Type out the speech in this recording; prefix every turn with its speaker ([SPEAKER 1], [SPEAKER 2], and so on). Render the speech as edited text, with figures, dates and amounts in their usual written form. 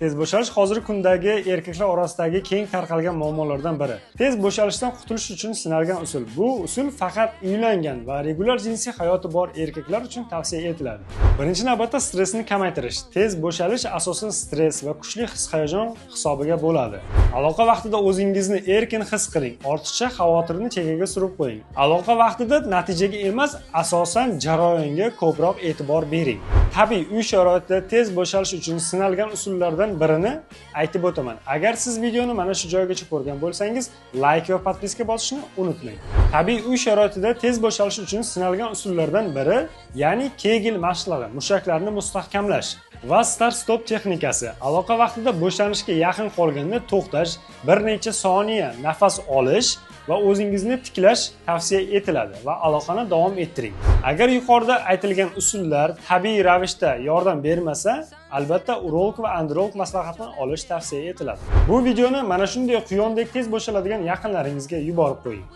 [SPEAKER 1] Tez bo'shalish hozirgi kundagi erkaklar orasidagi keng tarqalgan muammolardan biri. Tez bo'shalishdan qutulish uchun sinalgan usul. Bu usul faqat uylangan va regulyar jinsiy hayoti bor erkaklar uchun tavsiya etiladi. Birinchi navbatda stressni kamaytirish. Tez bo'shalish asosan stress va kuchli his-hayajon hisobiga bo'ladi. Aloqa vaqtida o'zingizni erkin his qiling. Ortiqcha xavotirni chekkaga surib qo'ying. Aloqa vaqtida natijaga emas, asosan jarayonga ko'proq e'tibor bering. Tabiiy uy sharoitida tez bo'shalish uchun sinalgan usullardan birini aytib o'taman. Agar siz videoni mana shu joygacha ko'rgan bo'lsangiz, like va подписка bosishni unutmang. Tabiiy uy sharoitida tez bo'shalish uchun sinalgan usullardan biri, ya'ni Kegel mashqlari, mushaklarni mustahkamlash va start stop texnikasi. Aloqa vaqtida bo'shanishga yaqin qolganda to'xtash, bir necha soniya nafas olish va o'zingizni tiklash tavsiya etiladi va aloqani davom ettiring. Agar yuqorida aytilgan usullar tabiiy ravishda yordam bermasa, albatta urolog va androlog maslahatini olish tavsiya etiladi. Bu videoni mana shunday quyondek tez bo'shaladigan yaqinlaringizga yuborib qo'ying.